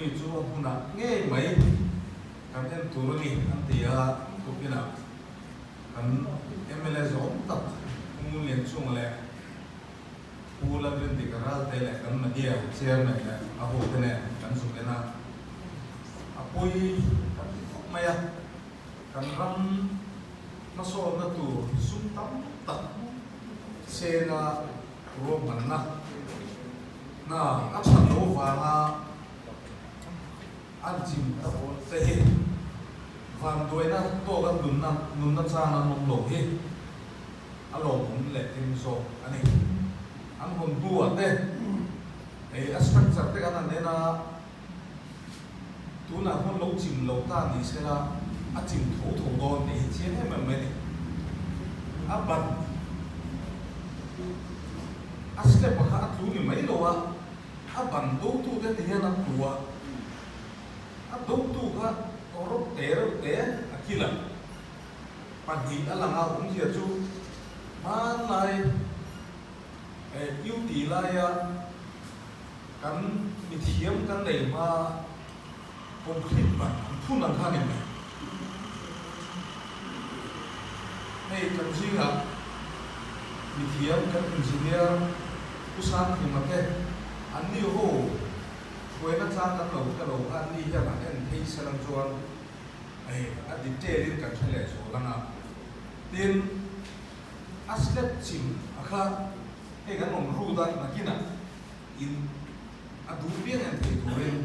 Chumi chu a hmunah ngei mai kan en tur a ni an ti a, tukinah kan mla zawm tak Pu Ngunlianchunga leh Pu Lalrindika Ralte leh kan Media Chairman leh a hote nen kan zuk en a, a pawi kan ti khawp mai a, kan ram hmasawnna tur sum tam tak sena ruahmanna hna a that loh vanga a chim ta te hi vanduaina tawka nunna nunna chang an awm lo hi a lawmawm leh thim zawk a ni. An hawn hnuah te hei a structure te kan han en a, Tunah hmun lo chim lo ta ni sela a chim tho tho dawn tih hi chiang em em mai a ni. A ban a step a kha a tlu ni mai lo a, a ban dotute ti hian an tlu a, a dotu kha rawp te reuh te a kil a, pahnih a lang a awmzia chu hmanlai UT laia Kan mithiam kan nei hma concrete ban an phun ang kha ni mai. Hei kan zingah mithiam kan engineer Pu Sangkhuma te an ni ho hruaina chang kan lo hre lo kha an ni hian an en phei se lang chuan hei a detail in kan hre leh zual ang a. Tin, a slab chim a kha hei kan rawn rut a nakinah In a duh piang em thei turin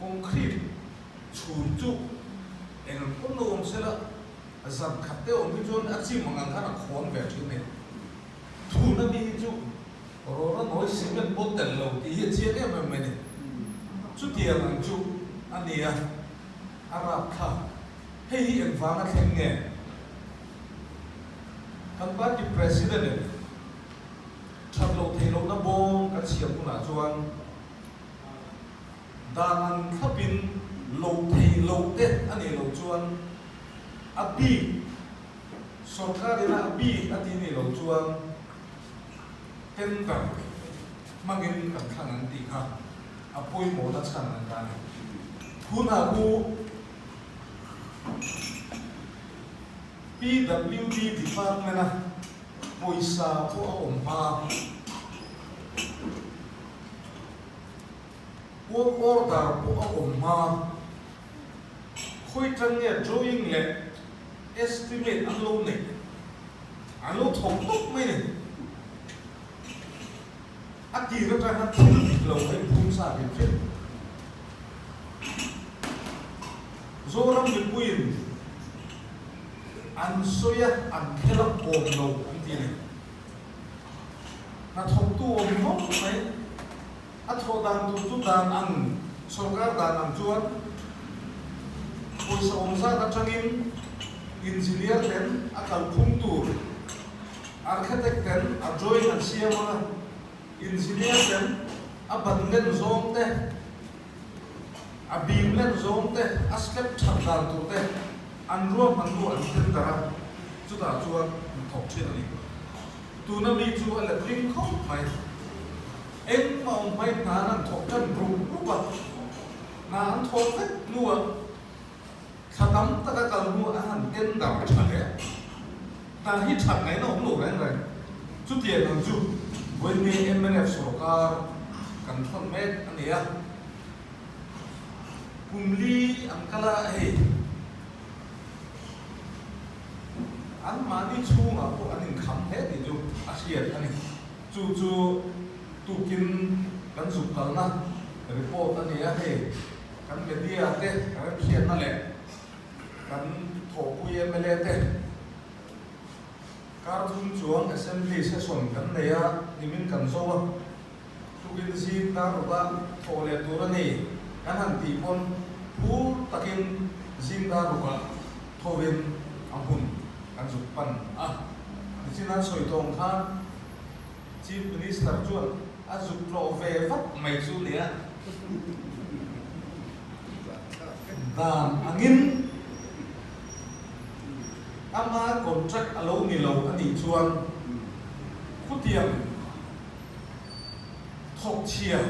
concrete chhun chu eng ang pawn lo awm sela, zan khat te awm hi chuan a chim ang ang khan a khawn ve thin a ni. Thun a mi hi chu rawra nawi cement pawh tel lo tih hi a chiang em em mai a ni. Chutiang ang chu a ni a, a rapthlak. Hei hi engvanga thleng nge? Kan party president in That loh theih lohna bawng kan siam hunah chuan dan an thlapin loh theih loh te a nih loh chuan a bik sorkar ina a bik a tih nih loh chuan tender hmangin kan thlang ang tih kha a pawimawhna chhan an ta a ni. Tunah hu PWD department-a Pawisa pawh a awm hma. Work order pawh a awm hma. Khawi tan nge drawing leh estimate an lo neih? An lo thawk tawp mai ni. A tir atang khan thil dik lo a inphum sa hrim hrim. Zoram mipuiin an sawi a, an khel a awm lo an ti a ni. Hnathawktu awm ngawt mai, a thawh dan tur chu dan ang, sorkar dan ang chuan pawisa awm zat atangin engineer ten a kalphung tur, architect ten a drawing an siam ang a, engineer ten a ban len zawng te, A bim len zawng te, a step that dan tur te an ruahman hnu an tender a, chutah chuan an thawk thin a ni. Tuna mi chu a letling khawp mai. Engmah awm hmai hnan an thawk tan rup rup a, hna an thawk vek hnuah thla tam taka kal hnu an han tender tha hle. Hna hi that ngaihna awm lo reng reng. Chutiang ang chu vawiin mnf sorkar kan thawn mek a ni a. Kum li an kal a, hei anmahni chhungah pawh an inkham hle tih chu a hriat a ni. Chu chu tukin kan zuk kalna report a ni a, hei kan media te remhriatna leh kan thawhpui mla te kar thum chuang assembly session kan nei a, nimin kan zo a. Tukin zing dar ruka thawh leh tur a ni kan han tih pawn phur takin zing dar ruka thovin a hmun kan zuk pan a. Nichin an sawi tawng khan Chief Minister chuan a zuk tlawh ve vat mai chu nia. Dan angin ama contract a lo ni lo a nih chuan khutiang thawk chhia.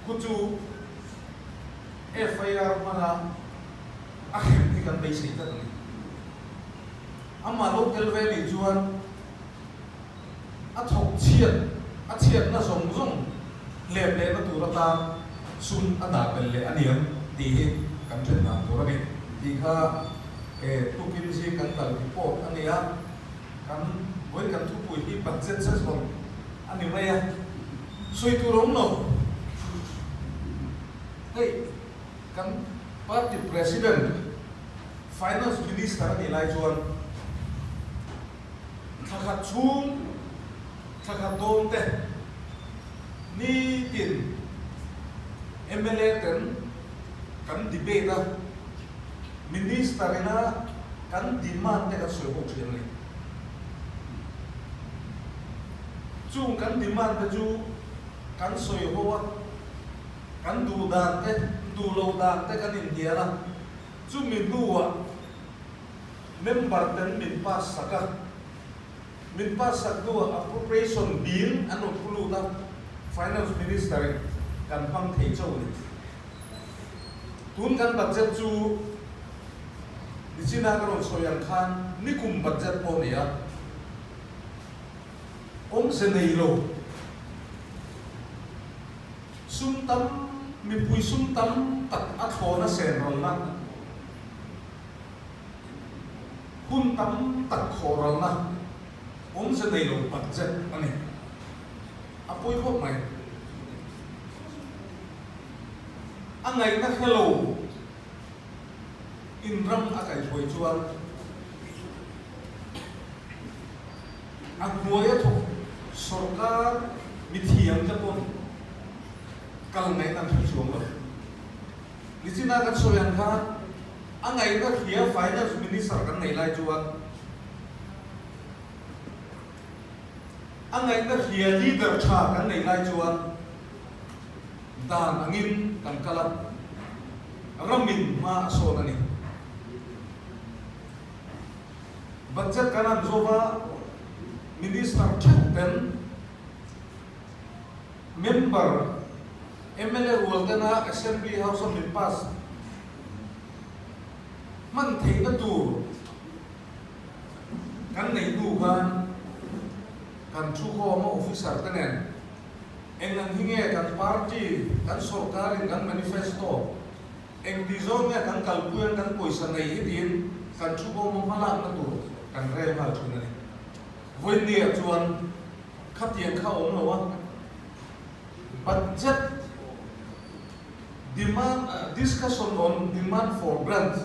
Khu chu FIR hmanga a hrem hi kan beisei tlat a ni. Amah lo tel ve nih chuan a thawk chhiat, a chhiatna zawng zawng hlep lehna tur atan sum a dah belh leh a niang tih hi kan then dan tur a ni tih kha tukin zing kan kal report a ni a, kan vawi kan thupui hi budget session a ni mai a, sawi tur a awm lo. Hei kan party president finance minister a nih lai chuan thla khat chhung thla khat dawn te nitin mla ten kan debate a, minister ina kan demand te kan sawi bawk thin a ni. Chung kan demand te chu kan sawi ho a. Kan duh dan te, duh lo dan te kan inhnial a, chumi hnuah member ten min pass sak a, min pass sak hnuah appropriation bill an rawn pu lut a, finance minister in kan hmang thei chauh a ni. Tun kan budget chu nichina ka rawn sawi ang khan nikum budget pawh a ni a, awmze nei lo. Sum tam, mipui sum tam tak a thlawna sen rawlna, hun tam tak khawh rawlna awmze nei lo budget a ni. A pawi khawp mai. A ngaihna hre lo in ram a kaihhruai chuan A hnuaia thawk sorkar mithiam te pawn kal ngaihna an hre chuang lo. Nichina kan sawi ang khan a ngaihna hria Finance Minister kan neih lai chuan a ngaihna hria leader tha kan neih lai chuan dan angin kan kal a, ramin hma a sawn a ni. Budget kan an zawva Minister theuh ten Member mla rual tena Assembly House a min pass hman theihna tur kan nei hnu khan kan thukhawm a officer te nen eng ang hi nge kan party kan sorkar in kan manifesto Engti zawng nge kan kalpui ang kan pawisa nei hi tiin kan thu bawm a hmalakna tur kan rel nghal thin a ni. Vawinia chuan khatiang kha awm lo a, budget demand discussion on demand for grant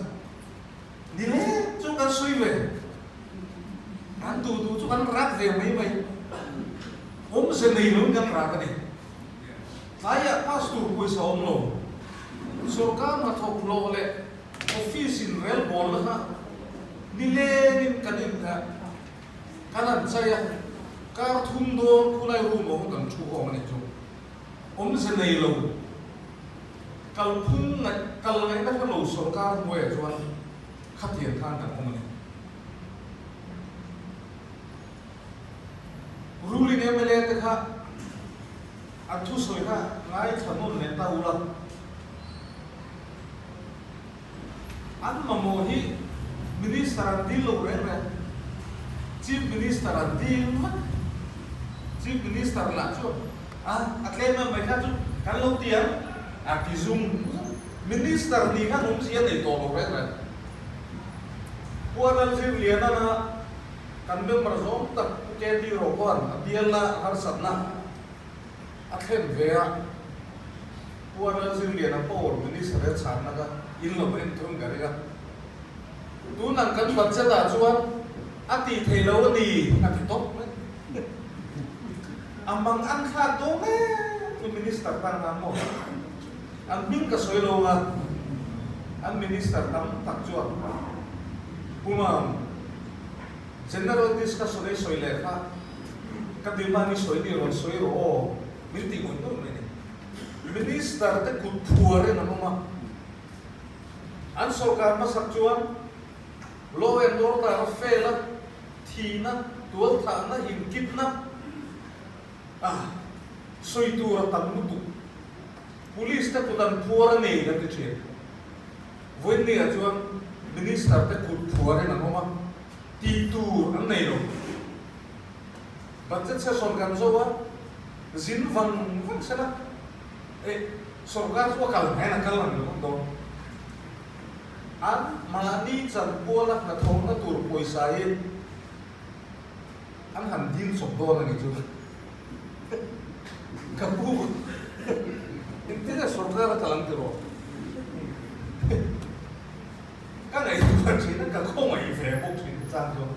ni leng chu kan sawi ve, kan duh duh chu kan rak ve mai mai, awmze nei loin kan rak a ni. Tlaiah pass tur pawisa awm lo. Sorkar hnathawk hlawh leh office in rel bawl na kha nilengin kan in kan han chai a, kar thum dawn khulai room ah khan kan thu khawm a nih chu. Awmze nei lo, kalphung ngaih kal ngaihna hre lo sorkar hnuaiah chuan khatiang khan kan awm a ni. Ruling mla te kha an thusawi kha ngaithla nawn leh ta ula. An mamawh hi Minister an dil lo reng reng. Chief Minister an dil vat. Chief Minister lah chu a a tlem em mai kha chu kan lo ti ang a ti zung zung. Minister nih khan awmzia nei tawh lo reng reng. Puanal Zirliana na Kan member zawng tak Pu KT Rohuan a bialna harsatna a thlen ve a, Pu Anil Zirliana Power Minister a chhanna kha in lo en thung ka ring a. Tunang kan budget ah chuan a tih theih lo a ni a ti tawp mai. A mang an thlak dawn em chu Minister tan ang maw? An hming ka sawi lo a, an Minister tam tak chuan Pu Mam, General discussion ei sawi leh kha ka demand i sawi ni rawn sawi rawh aw min tih ngawih ngawih mai ni. Minister te kut phuar in an awm a, an sorkar hmasak chuan law and order a fail a, thihna, tualthahna, inkipna ah sawi tur a tam lutuk. Police te kut an phuar a ni kan ti thin. Vawiinniah chuan Minister te kut phuarin an awm a, tih tur an nei lo. Budget session kan zo a, zin vang vang sela, eh, sorkar chu a kal hnain a kal ang ringawt dawn. An mahni chanpuala hnathawhna tur pawisa hi an han dil chawp dawn a nih chu. Ka pu, engtin nge sorkar a kal ang tiraw? Ka ngaihtuah thin a, ka khawngaih ve bawk thin chang chuan.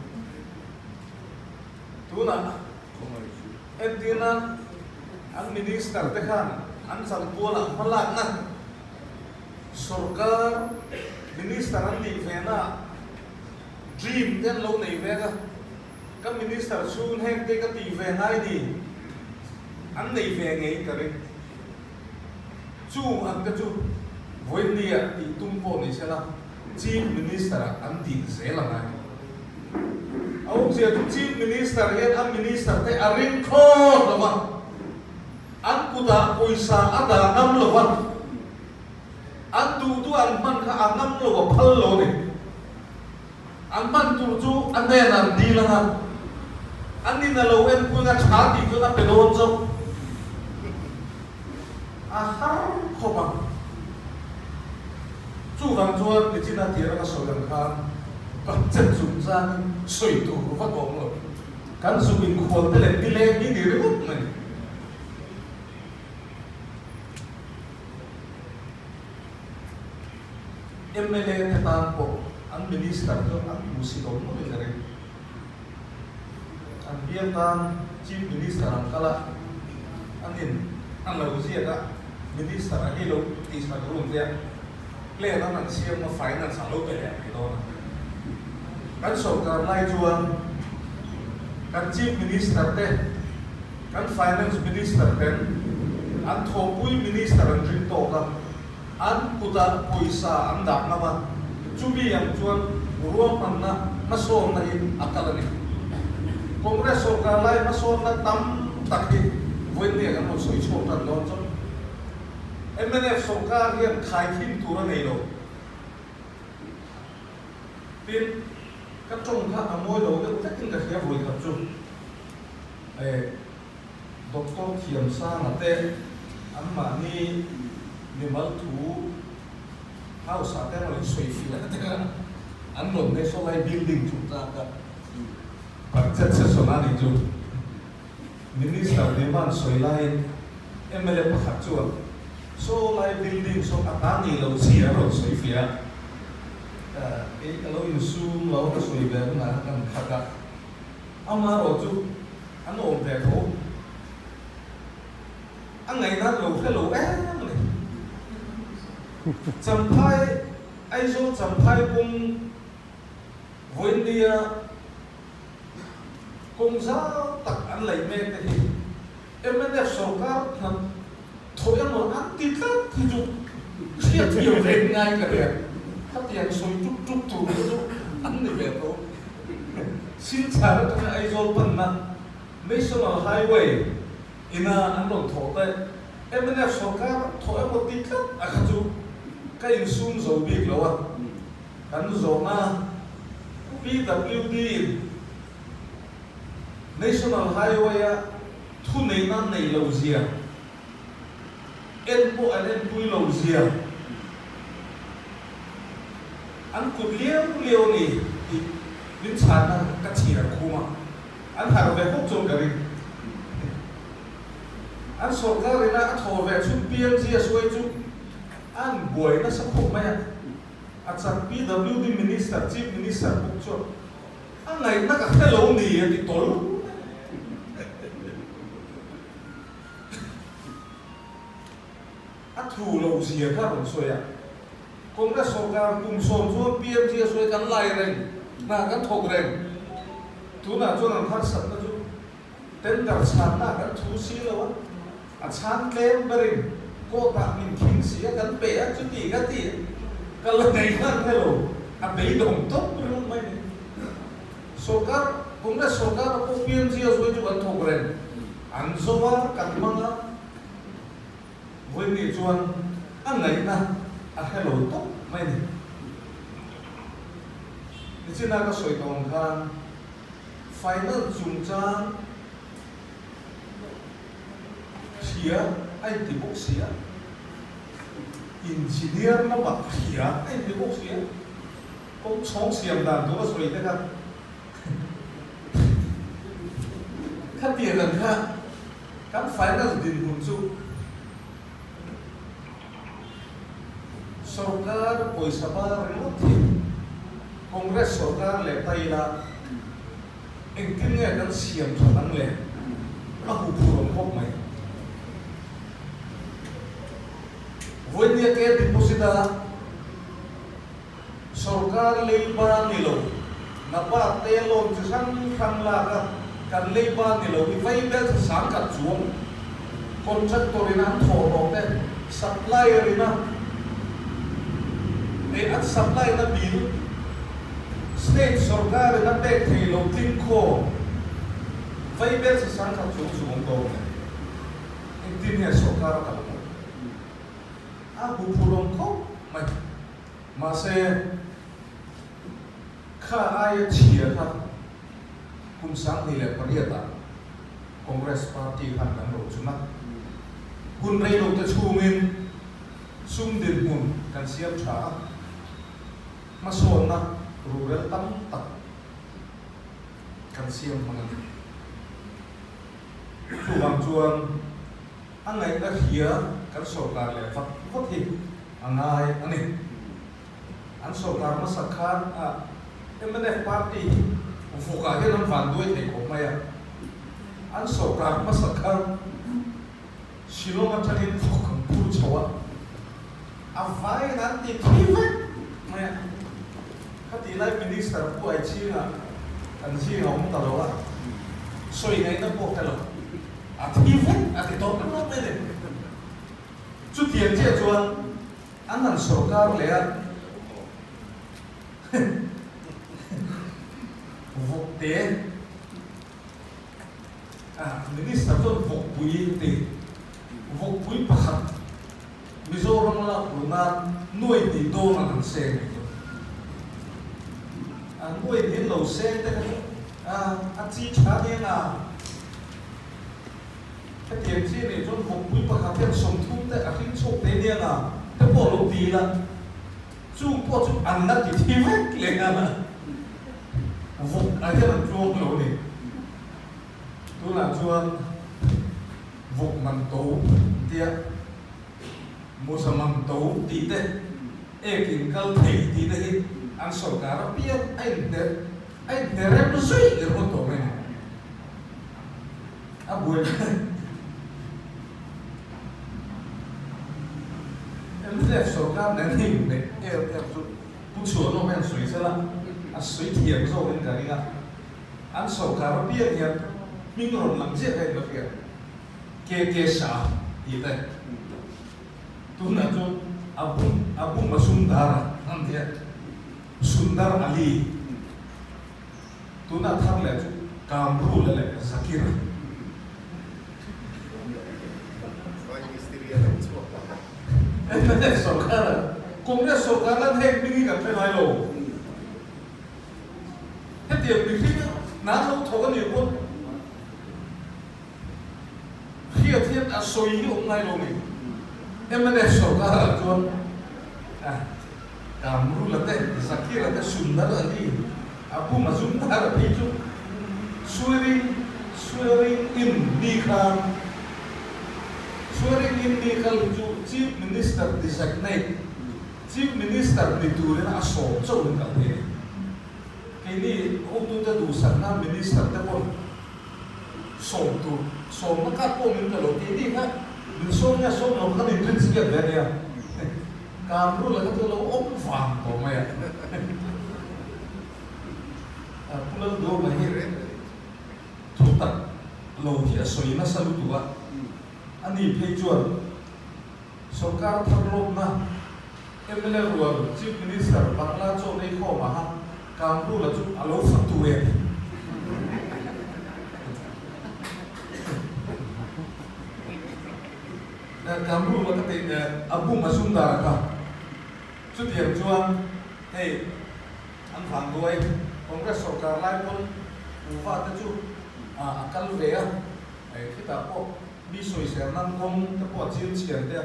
Tunah entirna an minister te khan an chanpualah hmalakna sorkar minister an nih vena dream te an lo nei vek a, ka minister chhung heng te ka tih ve ngai ni an nei ve ngei ka ring. Chung ang te chu vawiinnia tih tum pawh ni sela Chief Minister ah an dil zel a ngai. A awmzia chu Chief Minister hian a Minister te a ring thlawt lo va, an kutah pawisa a dah ngam lo va, an duh duh an hman kha a ngam lo a phal lo a ni. An hman tur chu a hnenah an dil ang a, an in a lo enpui a tha tih chuan a pe dawn chauh. A har khawp ang. Chuvang chuan nichin a tir anga sawi ang khan budget chungchangin sawi tur vak a awm lo. Kan zuk inkhual te leh nileng hi ni ringawt mai. Mla te tan pawh an Minister chu an hmu si lo ngawt in a ring. An bial tan Chief Minister an kal a, an in an lo ziak a, Minister a hei lo tih sak run te a, plan an an siam a, finance a lo pe leh mai dawn a. Kan sorkar lai chuan kan Chief Minister te, kan Finance Minister ten an thawhpui Minister an ring tawk a, An kutah pawisa an dah ngam a, chumi ang chuan ruahmanna hmasawnna hi a kal a ni. Congress sorkar lai hmasawnna tam tak hi vawiinniah kan rawn sawi chhuak tan dawn chauh. Mnf sorkar hian khaikhin tur a nei lo. Tin, ka tawng kha a mawi lo deuh hlekin ka hria vawikhat chu. Doctor Thiamsanga te anmahni mimal thu house ah te an rawn insawi fiah te kha an rawn nei saw lai building chungchang kha budget session a nih chu Minister demand sawi laiin mla pakhat chuan saw lai building saw a ta ni lo chi an rawn sawi fiah a, kei ka lo insum lo ka sawi ve hunah khan kan khat a, amaherawhchu An awm ve tho. A ngaihna an lo hre lo em a ni. Champhai, Aizawl Champhai kawng vawiinnia kawng zau tak an laih mek te hi mnf sorkar hna thawh emaw an ti tlat hi chu hriatthiam ve ngai ka nia. Khatiang sawi tuk tuk tur te chu an ni ve tho. Silchar atanga Aizawl panna National Highway ina an rawn thawh te mnf sorkar thawh emaw ti tlat a kha chu ka insum zo bik lo a, kan zawhna PWD in National Highway a thuneihna nei lo zia, en pawh an enpui lo zia, an kut liau liau a ni tih min chhanna ka chhiar khum a, an harh ve bawk chuan ka ring. An sorkar ina a thaw ve chhun PMGSY chu an buai nasa khawp mai a, a chak PWD Minister, Chief Minister bawk chuan a ngaihna ka hre lo ni a ti tawl mai. A thu lo zia kha rawn sawi a, Congress sorkar kum sawm chuan PMG a sawi kan lai reng, hna kan thawk reng. Tunah chuan an harsatna chu tender chhanna kan thu si lo a, a chhan tlem berin court ah min khing si a, kan pe a, chuti ka ti a, ka la nei hlan hre lo, a beidawng tawp ringawt mai ni. Sorkar, Congress sorkar ah pawh PMG a sawi chu kan thawk reng, an zo a, kan hmang a. Vawiinni chuan. A ngaihna a hre lo tawp mai a ni. Nichina ka sawi tawh ang khan final chungchang hria a inti bawk si a, engineer lamah hria a inti bawk si a, kawng chhawng siam dan tur a sawi te kha khatiang ang kha kan final dinhmun chu Sorkar pawisa bar ringawt hi Congress sorkar leh ta ila engtin nge kan siam that ang le? A huphur awm khawp mai. Vawinia ke deposit a sorkar leiba ni lo, NABARD te loan chi hrang hrang lak a kan leiba ni lo hi vai bel tha sang khat chuang contractor in an thawh rawh te supplier in a eh an supply na bill state sorkar in a pek thei lo tling khaw vai bel tha sang khat chuang chu awm tawh ang engtin nge sorkar a kal pawh a huphurh awm khawp mai. Mahse, kha aia chhia kha kum 2008 ah Congress Party khan kan ro chun a, hun reilo te chhungin sum dinhmun kan siam tha a, hmasawnna ruhrel tam tak kan siam hmang a ni. Chuvang chuan a ngaihna hria kan sorkar leh vat vat hi a ngai a ni. An sorkar hmasa khan a mnf party hi vukah hian an van duai thei khawp mai a. An sorkar hmasa khan Shillong atangin vuk an phur chho a, a vaiin an ti thi vek mai a. Khatih lai Minister Pu Aichhinga kan zing a awm ta lo a, sawi ngaihna pawh hre lo, a thi vek a ti tawp tawp mai a ni. Chutiang chiah chuan an han sorkar leh a, vawkte Minister chuan vawkpui a ti, vawkpui pakhat Mizoram lak luh nan nuai hnih dawn an han seng mai chu. A nuai hnih lo seng te kha chu a chi tha nen a. Hetiang chi nih chuan vawkpui pakhat hian 30 te a hring chhuak thei nia nga te pawh lo ti ila, chung pawh chu an la ti thi vek leh nghal a, vawk ah hian an tluang lo a ni. Tunah chuan vawk man to tia mawza man to tih te, ek in kal thei tih te hi an sorkar apiang a inhne a inhne rem zui ringawt tawh mai a ni. A buai MZF sorkar nen hi inhmeh em em chu Pu Chhuanawm hian sawi zel a, a sawi thiam zawkin ka ring a. An sorkar apiang hian hming rawn lang chiah kha in la hria. KK Shah tih te tunah chuan Abu Abu Mazumdar a an ti a, Sundar Ali. Tuna thar leh chu Kamrula leh Zakira. Vai mistiri a lo chhuak ta. Mnf sorkar a Congress sorkar lan heng hming hi kan hre ngai lo. Hetiang mihring hna lo thawk a nih pawn hriat hian a sawi hi awm ngai lo ni. Mnf sorkar ah chuan Kamrula te, Zakira te, Sundar Ali, Abu Mazumdar phei chu swearing swearing in ni khan swearing in ni kal hi chu Chief Minister designate Chief Minister ni turin a sawm chauh in kal thei a ni. Keini hotute duhsakna Minister te pawn sawm tur sawmna kar pawh min pe lo keini kha min sawm nge sawm lo kha min rin chiat ve a nia. Kamrula kha chu a lo awm vang tawh mai a. Pu Lalduama hi thu tak lo hi a sawi nasa lutuk a, ani phei chuan sorkar thar lawmna mla rual Chief Minister Bangla chaw nei khawmah khan Kamrula chu a lo fatu e a ti. Kamrula ka tih Abu Mazumdar kha chutiang chuan hei an vanduai Congress sorkar lai pawn kuhva te chu a kal ve a, khitah pawh mi sawisel nan kawng te pawh a chil chhian te a.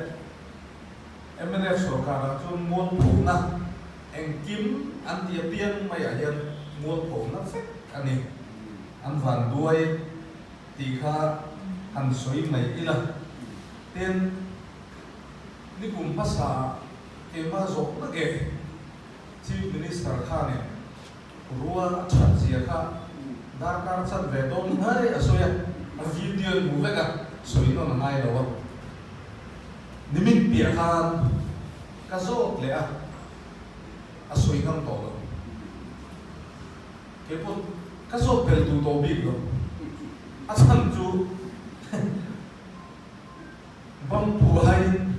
Mnf sorkarah chuan mualphona engkim an ti apiang maiah hian mualphona vek a ni. An vanduai tih kha han sawi mai ila. Tin, nikum hmasa keimah zawhna nge Chief Minister khanin rua a that zia kha darkar chan ve dawn hnai a sawi a, a video in hmu vek a, sawi nawn a ngai lo a. Nimin piah khan ka zawt leh a, a sawi ngam tawh lo. Kei pawh ka zawt pel duh tawh bik lo. A chhan chu Bangpuhaiin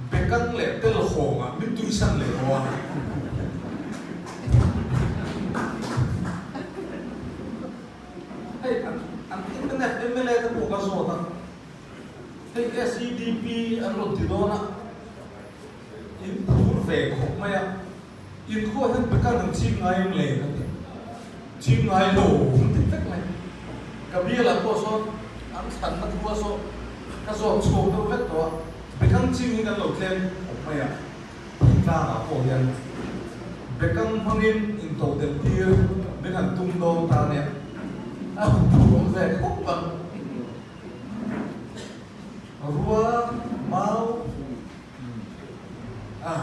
Bekang leh Telhawngah min tuisan leh tawh a. Hei an an mnf mla te pawh ka zawt a. Hei SEDP an rawn ti dawn a, in phur ve khawp mai a, in khuah hian Bekang an ching ngai em le ka ti. Ching ngai lo an ti vek mai. Ka bialah pawh sawn an thlanna khua saw ka zawt chhuak deuh vek tawh a, Bekang ching hi kan lo tlem khawp mai a, thingtlangah pawh hian Bekang hmangin intodelh tir min han tum dawn ta nia, a phur awm ve khawp ang. Rua mau a.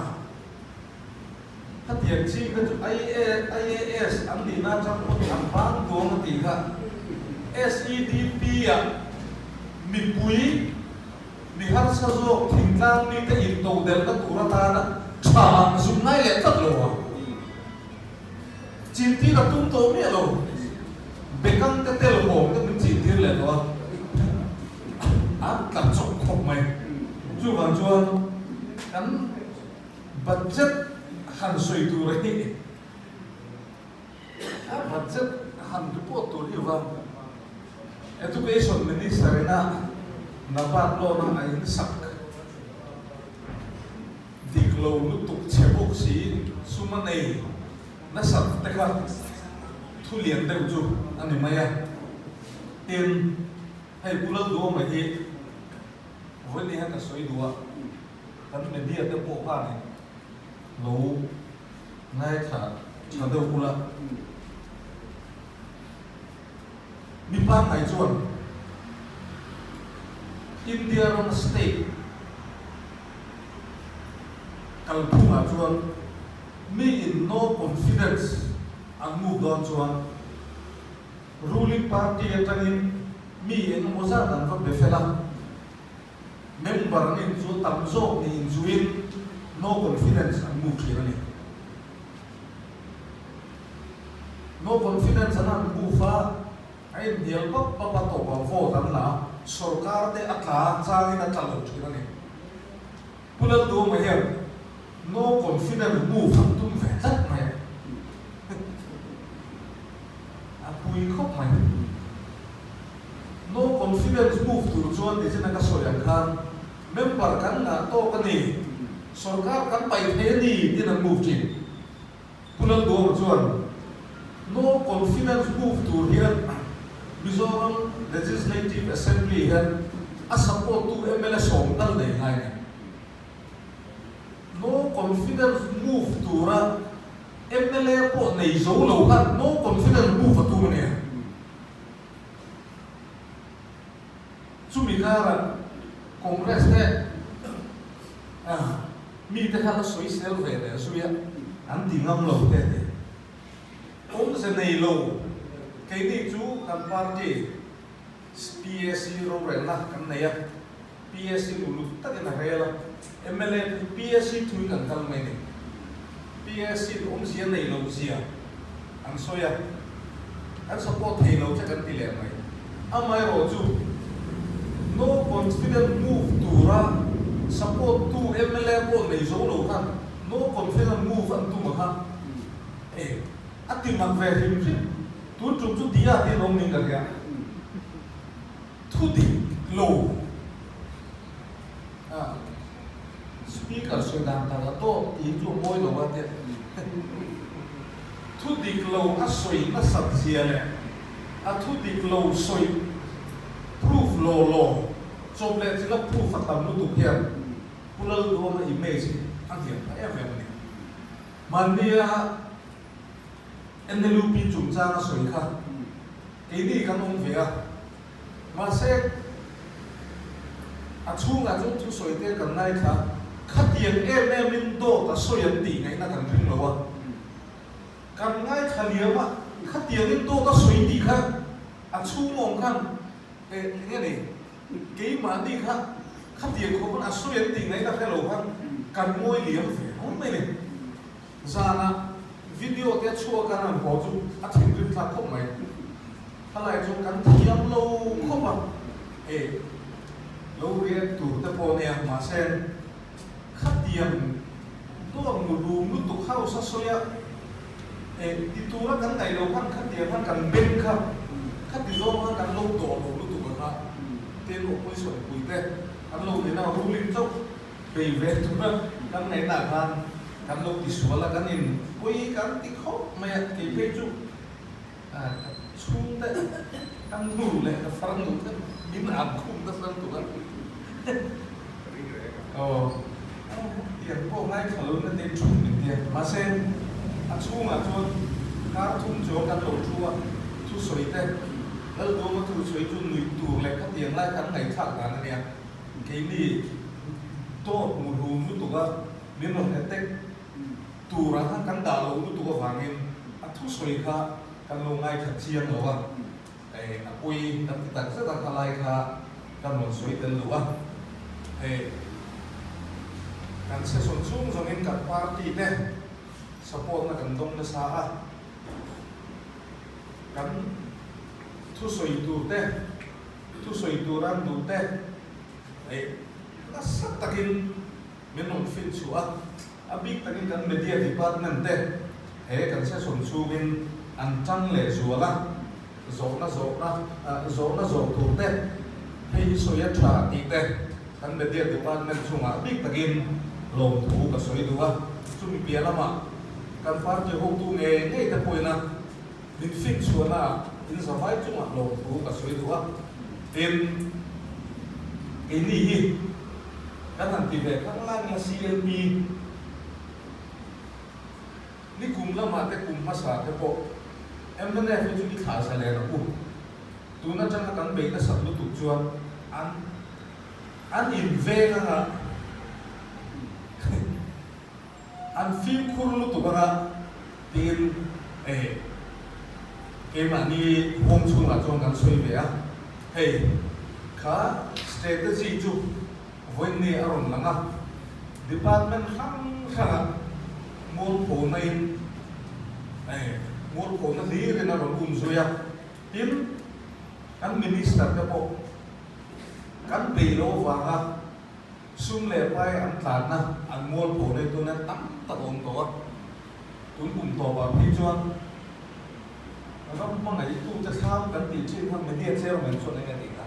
Khatiang chi kha chu IAS an nihna atang pawh an bang duang a tih kha. SEDP ah mipui mi harsa zawk thingtlang mite intodelhna tur atana tha zuk ngai leh tlat lo a. Chintir a tum tawh miah lo. Bekang te tel hawm te min chintir leh tawh a. A tla chawp khawp mai. Chuvang chuan kan Budget han sawi tur hi a budget han report tur hi va Education Minister ina Nabat loan a a insak dik lo lutuk chhe bawk si sum a nei nasat te kha thu lian deuh chu a ni mai a. Tin, hei Pu Lalduama hi vawiin hian ka sawi duh a. Kan media te pawh khanin lo ngaithla tha deuh ula. Mi pangngai chuan India ram state kalphungah chuan mi in no confidence an move dawn chuan ruling party atangin mi engemaw zat an va be fel a. Member nin chu tam zawk niin chuin no confidence an move thin a ni. No confidence an han move a, a inhnial pap pap a tawp ah vote an la a, sorkar te a tla changin a tla lo thin a ni. Pu Lalduhawma hian no confidence move an tum ve tlat mai a, a pui khawp mai. No confidence move tur chuan nichin a ka sawi ang khan member kan ngah tawk a ni, sorkar kan paih thei a ni tiin an move thin. Pu Lalduhawma chuan no confidence move tur hian Mizoram Legislative Assembly hian a support tu mla sawm tal nei ngai a ni. No confidence move tura mla pawh nei zo lo khan no confidence move a tum a nia. Chumi karah Congress te mite khan a sawisel ve leh zui a, an ti ngam lo te a ti. Awmze nei lo, keini chu kan party PAC rorelna kan nei a, PAC uluk takin a rel a, mla te chu PAC thuin an kal mai a ni. PAC in awmzia nei lo zia an sawi a, kan support thei lo che kan ti leh mai. Amaherawh chu no confident move tura support tu mla pawh nei zo lo khan no confident move an tum a kha e a ti mak ve hrim hrim. Tun tum chu dia te an awm ning ka ria. Thu dik lo. Speaker sawi dan tak a dawt tih hi chu a mawi lo a tia. Thu dik lo a sawi nasat zia leh a thu dik lo sawi proof law law chawp leh chila proof a tam lutuk hian Pu Lalduama image hi a hniam phah em em a ni. Mahnia NLUP chungchang a sawi kha keini kan awm ve a, mahse a chhungah chuan thusawi te kan ngaithla khatiang em emin dawt a sawi an tih ngaihna kan ring lo a, kan ngaithla liam a, khatiangin dawt a sawi tih kha a chhung awm khan eh eng nge ni keimahni kha khatiang khawp a sawi an tih ngaihna hre lo khan kan ngawi liam ve hawm mai ni. Zanah video te a chhuak a rawn haw chu a thinrim thlak khawp mai. Thalai chu kan thiam lo khawp a, e lo react tur te pawh nia mahse khatiang dawt mu rum lutuk house a sawi a, e ti tura kan ngaih loh khan khatiang khan kan beng kha khati zawng khan kan lo dawh lo lutuk a kha tin opposition pui te an lo nena ruling chauh Bei ve tura kan ngaihna khan kan lo ti sual a, kan in pawi kan ti khawp mai a, kei phei chu ka chhungte ka nu leh ka far nu te min an khum nasa lutuk a. Aw, tiang pawh ngaithla lo na te thu min tia, mahse a chhungah chuan kar thum chuang kan lo thu a, thusawi te Lalduama thusawi chu nuih tur leh khatiang lai kan ngaihthlak dan a nia. Keini dawt mu rum lutuk a, min rawn attack tur ang khan kan dah lo lutuk avangin a thusawi kha kan lo ngaithla chiang lo a, hei a pawi kan ti tak zet a, khalai kha kan rawn sawi tel duh a, hei kan session chhung zawngin kan party te support na kan dawng nasa a, kan thusawi tur te. Thusawi tur an duh te eih nasa takin min rawn fin chhuah a, a bik takin kan media department te he kan session chhungin an tang leh zual a, zawhna zawhna zawhna zawh tur te hei hi sawi a tha tih te kan media department chungah a bik takin lawmthu ka sawi duh a, chumi piah lamah kan party hotu ngei ngei te pawhin a. Min fin chhuahna in zavai chungah lawmthu ka sawi duh a, tin, keini hi kan han ti ve khang lai nia CLP ni kum lamah te kum hmasa te pawh mnf hi chu i thlah za len a u, tun atanga kan bei nasat lutuk chuan an an inveng anga An fimkhur lutuk anga tiin eh keimahni home chhungah chuan kan sawi ve a, hei kha strategy chu vawiinni a rawn lang a, department hrang hrangah mualphona in eh mualphona hlirin a rawn um zui a, tin kan minister te pawh kan bei lo vanga Sum leh pai an tlanna an mualpho nei tuna tam tak a awm tawh a, tun kum tawpah phei chuan ram hmangaihtute thlam kan tih thin kha media chairman chuan eng a tih kha?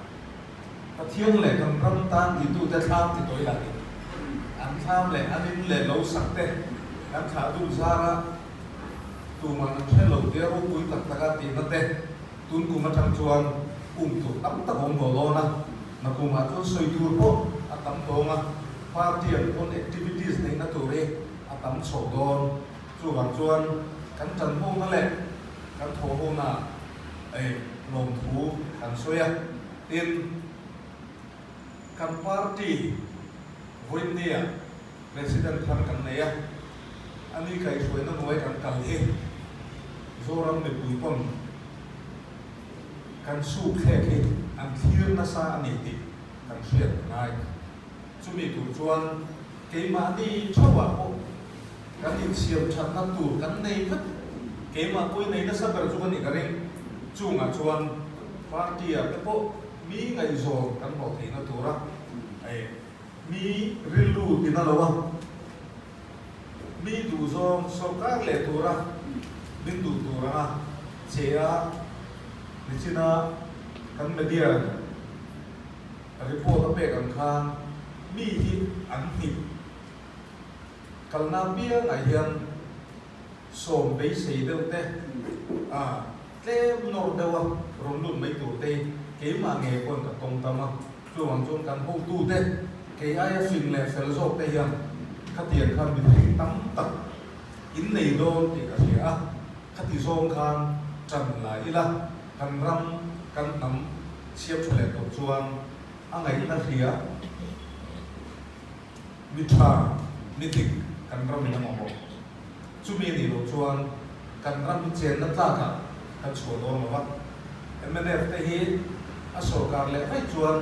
Pathian leh kan ram tan titute thlam ti tawih lah ni. An thlam leh an in leh lo sak te kan thlah dun zar a, tumah an hre lo tia ropui tak tak a tihna te Tun kum atang chuan um tur tam tak a awm tawh dawn a, nakumah chuan sawi tur pawh a tam tawng a, party an pawn activities neihna tur hi a tam chho dawn. Chuvang chuan kan tan hona leh kan thawh hona ei lawmthu kan sawi a, tin kan party vawiinnia President thar kan nei a, ani kaihhruaina hnuai kan kal hi Zoram mipui pawn kan suk thlek hi an thlir nasa a ni tih kan hriat a ngai. Chumi tur chuan keimahni theuhah pawh kan insiam thatna tur kan nei vek. Keimah pawhin nei nasa ber chu ka nih ka ring. Chungah chuan party-ah te pawh mi ngaihzawn kan hlawh theihna tura Mi rilru tina lo a, mi duhzawng sawrkar leh tura min duh tur anga che a, nichina kan media report a pek ang khan mi hi an hnip. Kalna piangah hian sawm beisei deuh te, a tlem nawr deuh a rawn lut mai tur te hi keimah ngei pawn ka tawng tam a. Chuvang chuan kan hotute kei aia fing leh fel zawk te hian khatiang khan mi thei tam tak in nei dawn tih ka hria a, khati zawng khan tan la ila kan ram kan hnam chhiap tha leh tawh chuan a ngaihna hria mi tha mi dik kan ram in a mamawh. Chumi a nih loh chuan kan ram hi chenna tlakah kan chhuah dawn lo va. Mnf te hi a sawrkar leh vaih chuan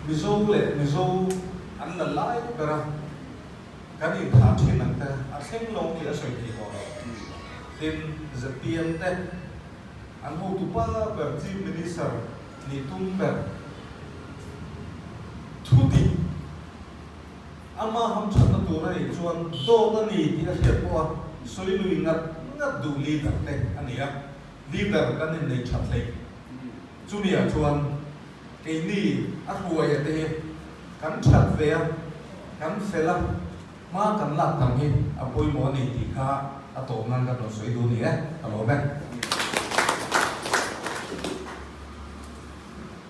Mizo leh Mizo an la lai ber a, kan inthah thin ang te a thleng lo tih a sawi thei tawh lo. Tin, zpm te an hotu pa ber Chief Minister nih tum ber thu dik Ama hamthatna tur a nih chuan dawt a ni tih a hriat pawh a sawi lui ngat ngat duh leader te a ni a, leader kan innei that hleih. Chumi ah chuan keini a hruaia te hi kan that ve a, kan fel a, hma kan lak tam hi a pawimawh a ni tih kha a tawp nan kan rawn sawi duh ni e, ka lawm e.